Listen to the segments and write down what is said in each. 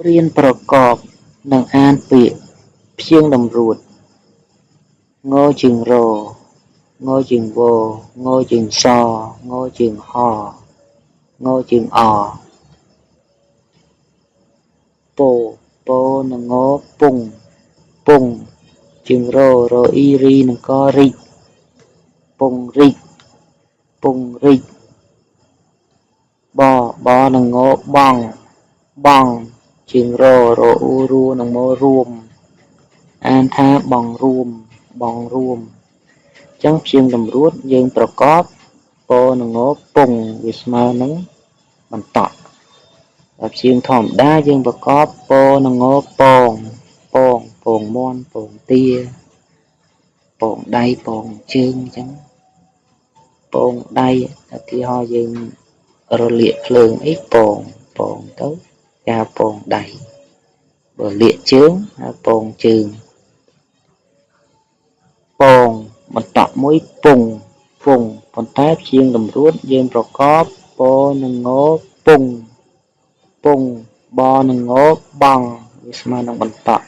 រៀនប្រកប និងអានពាក្យ ព្យាង្គតម្រួត ងជើងរ ងជើងវ ងជើងស ងជើងហ ងជើងអ ពោ ពោនិងងពង ពង ជើងរ រអ៊ីរីនិងករិច ពងរិច ពងរិច ប បនិងងបង បង ជើងរ រអ៊ូរួនិងមរួម អានថាបងរួម បងរួម អញ្ចឹងព្យាង្គតម្រួតយើងប្រកប ពនិងងពង វាស្មើនឹងបន្តក់ បើព្យាង្គធម្មតាយើងប្រកប ពនិងងពង ពង ពងមាន់ ពងទា ពងដៃ ពងជើង អញ្ចឹង ពងដៃ ឧទាហរណ៍យើងរលាកភ្លើងអីពង ពងទៅ គេហៅពងដៃ បើលាកជើងហៅពងជើង ពង បន្តក់មួយពង ពង ប៉ុន្តែព្យាង្គតម្រួតយើងប្រកប ពនិងងពង ពង បនិងងបង វាស្មើនឹងបន្តក់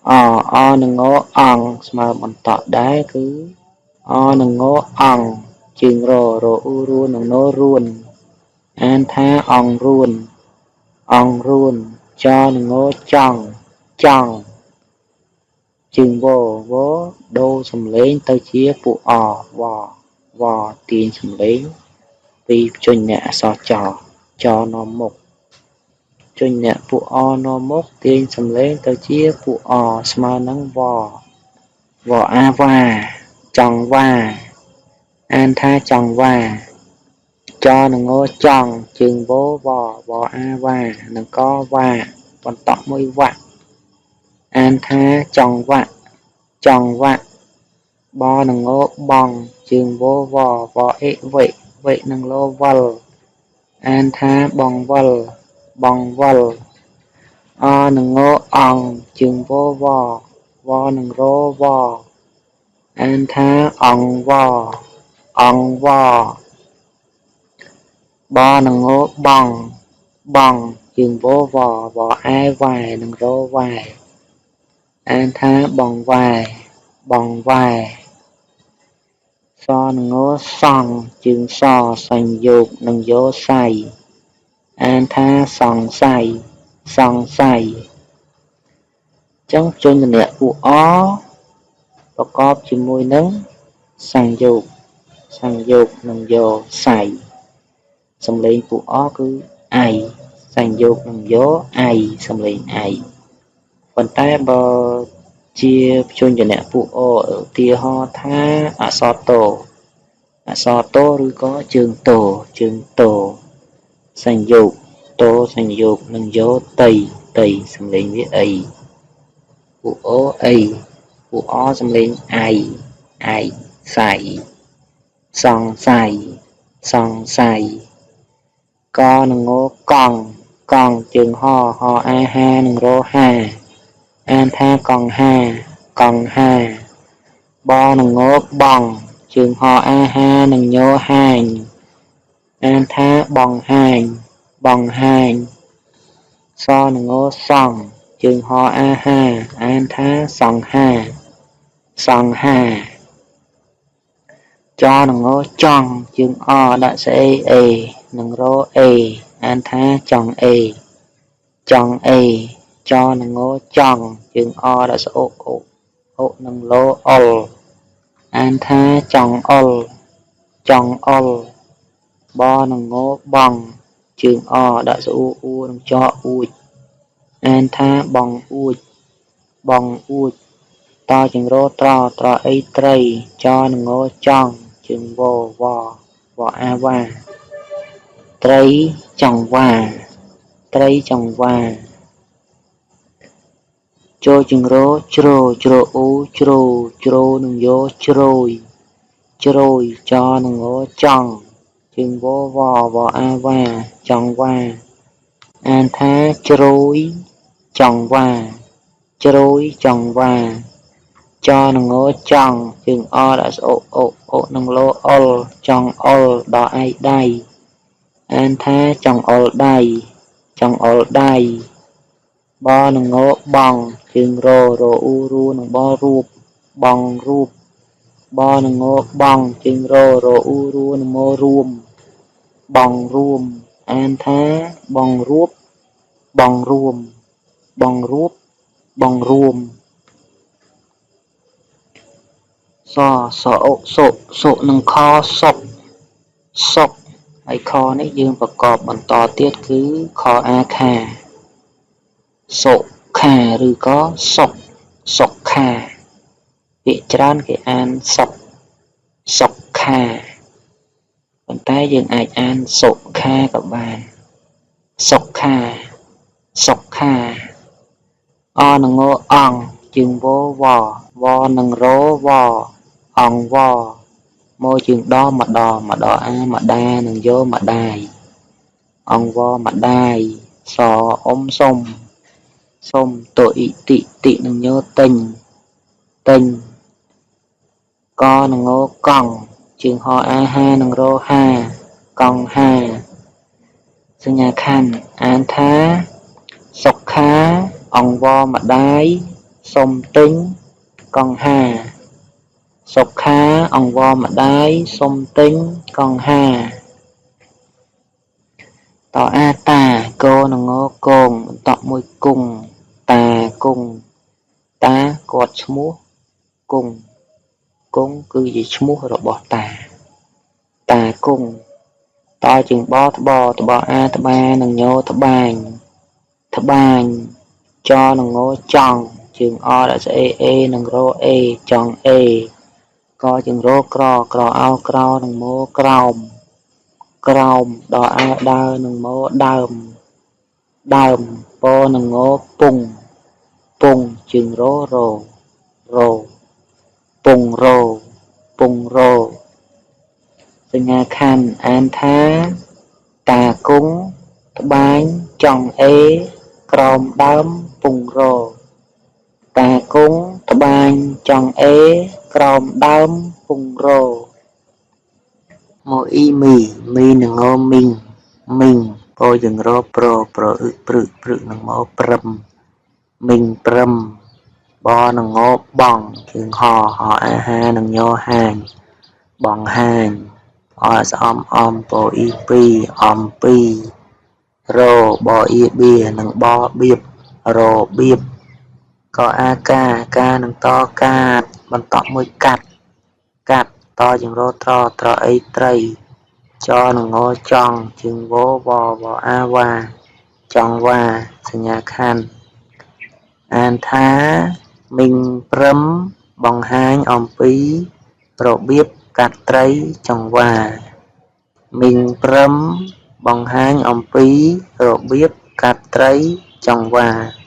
អ អនិងងអង ស្មើបន្តក់ដែរ គឺ អនិងងអង ជើងរ រអ៊ូរួនិងនរួន អានថាអងរួន អងរួន ចនិងងចង់ ចង់ ជើងវ វដូរសំឡេងទៅជាពួកអ វ វទាញសំឡេងពីជនអ្នកអក្សរច ចនាំមុខ ជនអ្នកពួកអនាំមុខទាញសំឡេងទៅជាពួកអស្មើនឹងវ វអាវ៉ា ចង់វ៉ា អានថាចង់វ៉ា ចនិងងចង់ ជើងវ វ វអាវ៉ា និងកវ៉ា បន្តក់មួយវ៉ា អានថាចង់វ៉ា ចង់វ៉ា បនិងងបង ជើងវ វ វអិវិ វិនិងលវល អានថាបងវិល បងវិល អនិងងអង ជើងវ វ វនិងរវ អានថាអងវ អងវ បនិងងបង បង ជើងវ វ វអែវ៉ែ និងរវ៉ែ អានថាបងវ៉ែ បងវ៉ែ សនិងងសង់ ជើងស សញ្យោគនិងយោសៃ អានថាសង្ស័យ សង្ស័យ អញ្ចឹងជនៈពួកអប្រកបជាមួយនឹងសង្យោគ សង្យោគនិងយោសៃ សំឡេងពួកអគឺអៃ សញ្យោគនឹងយោអៃ សំឡេងអៃ ប៉ុន្តែបើជាព្យញ្ជនៈពួកអ ឧទាហរណ៍ថាអក្សរត អក្សរតឬក៏ជើងត ជើងត សញ្យោគ តសញ្យោគនឹងយោតី តី សំឡេងវាអី ពួកអអី ពួកអសំឡេងអៃ អៃ សៃ សង្ស័យ សង្ស័យ កនិងងកង់ កង់ ជើងហ ហអាហានិងរហា អានថាកង់ហា កង់ហា បនិងងបង ជើងហអាហានិងញហាញ អានថាបងហាញ បងហាញ សនិងងសង់ ជើងហអាហា អានថាសង្ហា សង្ហា ចនិងងចង់ ជើងអដាក់ស្អេអេនិងរអេ អានថាចង់អេ ចង់អេ ចនិងងចង់ ជើងអដាក់ស្អូអុ អុនិងលោអុល អានថាចង់អុល ចង់អុល បនិងងបង ជើងអដាក់ស្អ៊ូអ៊ូនិងចអួច អានថាបងអួច បងអួច តជើងរត្រ ត្រអីត្រី ចនិងងចង់ ជើងវ វ វអាវ៉ា ត្រីចង់វ៉ា ត្រីចង់វ៉ា ចូលជើងរជ្រ ជ្រអូជ្រ ជ្រនឹងយោជ្រោយ ជ្រោយ ចនិងងចង់ ជើងវ វ វអាវ៉ា ចង់វ៉ា អានថាជ្រោយចង់វ៉ា ជ្រោយចង់វ៉ា ចនិងងចង់ ជើងអដាក់ស្អុអុ អុនិងលោអុល ចង់អុលដល់ឯដៃ អានថាចង់អុលដៃ ចង្អុលដៃបនឹងងបងជើងររអ៊ូរូនឹងបរូបបងរូបបនឹងងបងជើងររអ៊ូរូនឹងមករួមបងរួមអានថាបងរួបបងរួមបងរួបបងរួមសសអុសុសុនឹងខសុកសុកហើយខនេះយើងប្រកបបន្តទៀតគឺខអាខាសុខាឬក៏សុកសុខាពាក្យច្រើនគេអានសុកសុខាប៉ុន្តែយើងអាចអានសុខាក៏បានសុខាសុខាអនឹងងអង្គជើងវវវនឹងរវអង្គវមកជើងដមកដមកដអាមកដានឹងយកម្ដាយអង្គវម្ដាយសអ៊ំសុំសុំតអ៊ីតិតិនឹងញទិញទិញកនឹងងកង់ជើងហអាហានឹងរហាកង់ហាសញ្ញាខណ្ឌអានថាសុខាអង្គវម្ដាយសុំទិញកង់ហាសុខាអង្វរម្ដាយសុំទិញកង្ហាតអាតាកនឹងងកងបន្តមួយគង់តាគង់តាគាត់ឈ្មោះគង់គង់គឺជាឈ្មោះរបស់តាតាគង់តជើងបត្បត្បអាត្បានឹងញត្បាញត្បាញចនឹងងចង់ជើងអរស្អេអេនឹងរអេចង់អេកជើងរក្រក្រអោក្រោនឹងមកក្រោមក្រោមដល់អើដើនឹងមកដើមដើមពនឹងងពងពងជើងរររពងរពងរសញ្ញាខណ្ឌអានថាតាគង់ត្បាញចង់អេក្រោមដើមពងរតាគង់ត្បាញចង់អេក្រោមដើមពងរមកអ៊ីមីមីនឹងងមីងមីងពោយើងរប្រប្រអ៊ឹព្រឹព្រឹនឹងមកព្រឹមមីងព្រឹមបនឹងងបងជើងហហអាហានឹងញហាញបងហាញអស្អំអំពោអ៊ីពីអំពីរបអ៊ីបៀនឹងបបៀបរបៀបកអាកាកានឹងតកាតបន្តមួយកាត់កាត់តជាងរត្រត្រអីត្រីចនឹងងចង់ជើងវវវអាវ៉ាចង់វ៉ាសញ្ញាខណ្ឌអានថាមីងព្រឹមបង្ហាញអំពីរបៀបកាត់ត្រីចង្វាមីងព្រឹមបង្ហាញអំពីរបៀបកាត់ត្រីចង្វា។